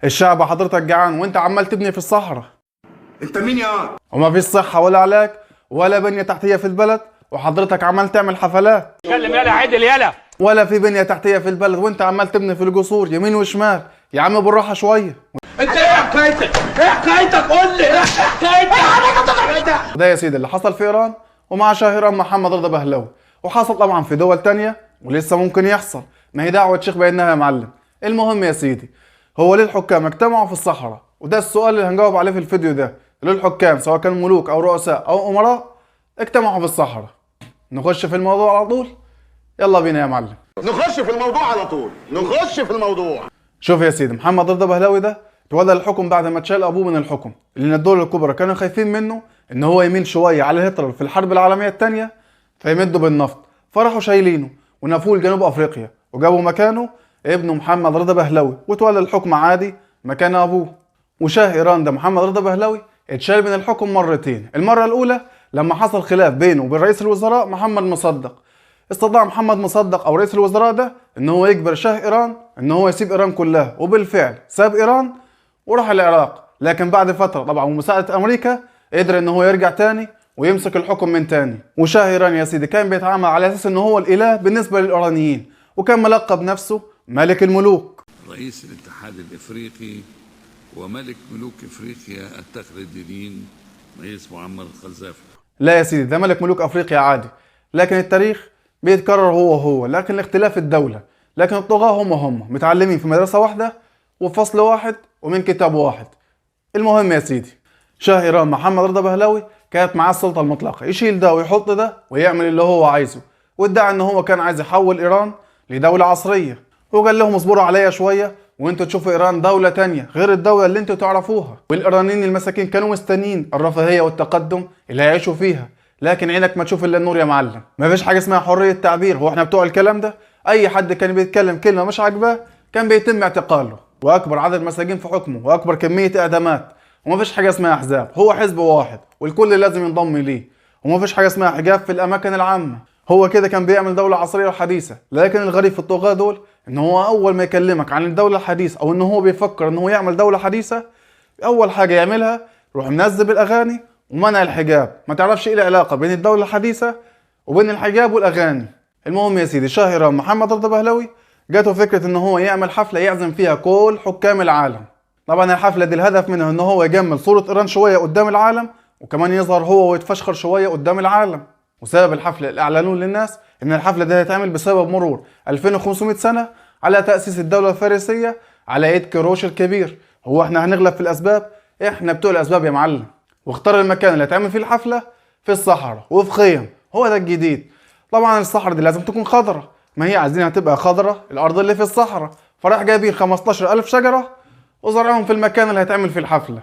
الشعب حضرتك جعان وانت عمال تبني في الصحراء. انت مين يا؟ وما فيش صحة ولا علاج ولا بنية تحتية في البلد، وحضرتك عمال تعمل حفلات. اتكلم يلا عدل يلا. ولا في بنية تحتية في البلد وانت عمال تبني في القصور يمين وشمال. يا عم بالراحة شوية. انت ايه حكايتك؟ ايه حكايتك؟ قول لي ايه حكايتك؟ ده يا سيدي اللي حصل في ايران ومع شاه ايران محمد رضا بهلوي، وحصل طبعا في دول تانية ولسه ممكن يحصل. ما هي دعوة شيخ بينها يا معلم. المهم يا سيدي، هو ليه الحكام اجتمعوا في الصحراء؟ وده السؤال اللي هنجاوب عليه في الفيديو ده. ليه الحكام سواء كانوا ملوك او رؤساء او امراء اجتمعوا في الصحراء؟ نخش في الموضوع على طول، يلا بينا يا معلم. نخش في الموضوع على طول، نخش في الموضوع. شوف يا سيدي، محمد رضا بهلوي ده تولى الحكم بعد ما اتشال ابوه من الحكم، لان الدول الكبرى كانوا خايفين منه ان هو يميل شوية على هتلر في الحرب العالمية الثانية فيمدوا بالنفط، فراحوا شايلينه ونفوه لجنوب افريقيا وجابوا مكانه ابنه محمد رضا بهلوي، وتولى الحكم عادي مكان ابوه. وشاه ايران ده محمد رضا بهلوي اتشال من الحكم مرتين. المرة الاولى لما حصل خلاف بينه وبين رئيس الوزراء محمد مصدق، استطاع محمد مصدق او رئيس الوزراء ده ان هو يجبر شاه ايران ان هو يسيب ايران كلها، وبالفعل ساب ايران وراح العراق. لكن بعد فترة طبعا ومساعدة امريكا قدر ان هو يرجع تاني ويمسك الحكم من تاني. وشاه ايران يا سيدي كان بيتعامل على اساس ان هو الاله بالنسبة للايرانيين، وكان ملقب نفسه ملك الملوك. رئيس الاتحاد الافريقي وملك ملوك افريقيا التقليديين رئيس معمر القذافي. لا يا سيدي، ده ملك ملوك افريقيا عادي، لكن التاريخ بيتكرر هو هو، لكن الاختلاف الدولة، لكن الطغاة هم هم متعلمين في مدرسة واحدة وفي فصل واحد ومن كتاب واحد. المهم يا سيدي، شاه ايران محمد رضا بهلوي كانت معاه السلطة المطلقة، يشيل ده ويحط ده ويعمل اللي هو عايزه، وادعى ان هو كان عايز يحول ايران لدولة عصرية، وقال لهم اصبروا عليا شوية وانتوا تشوفوا ايران دولة تانية غير الدولة اللي انتوا تعرفوها. والايرانيين المساكين كانوا مستنيين الرفاهية والتقدم اللي هيعيشوا فيها، لكن عينك ما تشوف الا النور يا معلم. ما فيش حاجة اسمها حرية تعبير، هو احنا بتوع الكلام ده؟ اي حد كان بيتكلم كلمة مش عاجباه كان بيتم اعتقاله، واكبر عدد مساجين في حكمه واكبر كمية اعدامات. وما فيش حاجة اسمها احزاب، هو حزب واحد والكل لازم ينضم ليه. وما فيش حاجة اسمها حجاب في الاماكن العامة. هو كده كان بيعمل دولة عصرية وحديثه. لكن الغريب في الطغاة دول ان هو اول ما يكلمك عن الدولة الحديثة او ان هو بيفكر ان هو يعمل دولة حديثه، اول حاجة يعملها يروح منزل الاغاني ومنع الحجاب. ما تعرفش ايه العلاقة بين الدولة الحديثة وبين الحجاب والاغاني. المهم يا سيدي، شاه ايران محمد رضا بهلوي جاته فكرة ان هو يعمل حفلة يعزم فيها كل حكام العالم. طبعا الحفلة دي الهدف منها ان هو يجمل صوره ايران شوية قدام العالم، وكمان يظهر هو ويتفشخر شوية قدام العالم. وسبب الحفلة اللي اعلنوه للناس ان الحفلة دي هتتعمل بسبب مرور 2500 سنة على تاسيس الدولة الفارسية على يد كيروش الكبير. هو احنا هنغلب في الاسباب؟ احنا بتوع الاسباب يا معلم. واختار المكان اللي هتعمل فيه الحفلة في الصحراء وفي خيم، هو ده الجديد. طبعا الصحراء دي لازم تكون خضرة، ما هي عايزينها تبقى خضرة الارض اللي في الصحراء. فراح جايبين 15000 شجرة وزرعهم في المكان اللي هيتعمل فيه الحفلة.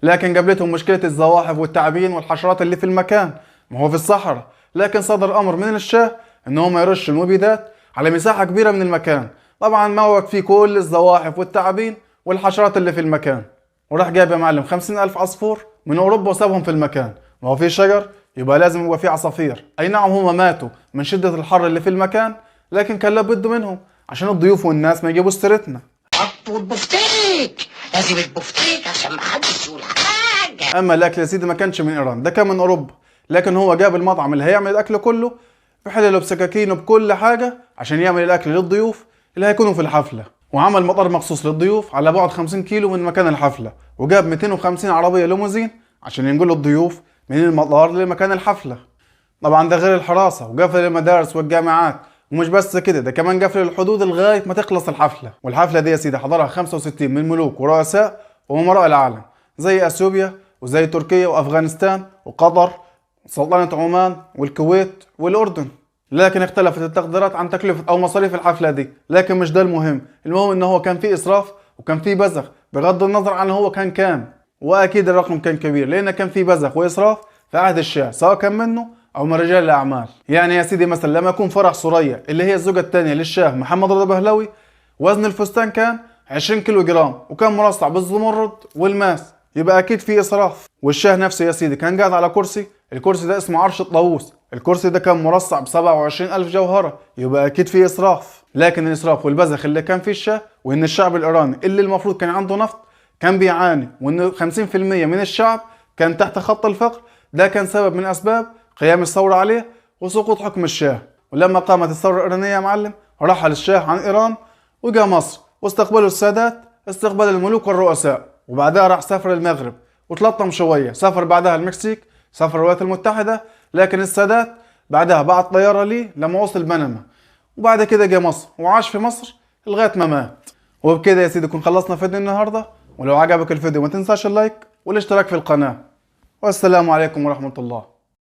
لكن قابلتهم مشكلة الزواحف والتعابين والحشرات اللي في المكان، ما هو في الصحراء. لكن صدر امر من الشاه ان هم يرشوا المبيدات على مساحة كبيرة من المكان، طبعا موت فيه كل الزواحف والتعابين والحشرات اللي في المكان. وراح جايب يا معلم 50000 عصفور من اوروبا وسابهم في المكان. ما هو في شجر يبقى لازم يبقى في عصافير. اي نعم هم ماتوا من شدة الحر اللي في المكان، لكن كان لابد منهم عشان الضيوف والناس ما يجيبوش سيرتنا. حطوا البفتيك، لازم البفتيك عشان ما حدش يقول حاجة. اما الاكل يا سيدي ما كانش من ايران، ده كان من اوروبا، لكن هو جاب المطعم اللي هيعمل الاكل كله بحلله بسكاكينه بكل حاجة عشان يعمل الاكل للضيوف اللي هيكونوا في الحفلة. وعمل مطار مخصوص للضيوف على بعد 50 كيلو من مكان الحفلة، وجاب 250 عربية ليموزين عشان ينقلوا الضيوف من المطار لمكان الحفلة. طبعا ده غير الحراسة وقفل المدارس والجامعات. ومش بس كده، ده كمان قفل الحدود لغاية ما تخلص الحفلة. والحفله دي يا سيدي حضرها 65 من ملوك ورؤساء وامراء العالم، زي اثيوبيا وزي تركيا وافغانستان وقطر وسلطنه عمان والكويت والاردن. لكن اختلفت التقديرات عن تكلفة او مصاريف الحفلة دي، لكن مش ده المهم. المهم ان هو كان فيه اسراف وكان فيه بذخ، بغض النظر عن هو كان كام، واكيد الرقم كان كبير لان كان فيه بذخ واسراف في عهد الشاه، سواء كان منه او من رجال الاعمال. يعني يا سيدي مثلا لما يكون فرح سوريا اللي هي الزوجة الثانية للشاه محمد رضا بهلوي، وزن الفستان كان 20 كيلو جرام وكان مرصع بالزمرد والماس، يبقى اكيد في اسراف. والشاه نفسه يا سيدي كان قاعد على كرسي، الكرسي ده اسمه عرش الطاووس، الكرسي ده كان مرصع ب 27000 جوهره، يبقى اكيد في اسراف. لكن الاسراف والبذخ اللي كان فيه الشاه وان الشعب الايراني اللي المفروض كان عنده نفط كان بيعاني، وان 50% من الشعب كان تحت خط الفقر. ده كان سبب من اسباب قيام الثورة عليه وسقوط حكم الشاه. ولما قامت الثورة الايرانية يا معلم، رحل الشاه عن ايران وجا مصر، واستقبله السادات استقبال الملوك والرؤساء. وبعدها راح سافر المغرب وتلطم شوية، سافر بعدها المكسيك، سافر الولايات المتحدة، لكن السادات بعدها بعت طيارة ليه لما وصل بنما، وبعد كده جه مصر وعاش في مصر لغاية ما مات. وبكده يا سيدي نكون خلصنا فيديو النهارده، ولو عجبك الفيديو ما تنساش اللايك والاشتراك في القناة، والسلام عليكم ورحمة الله.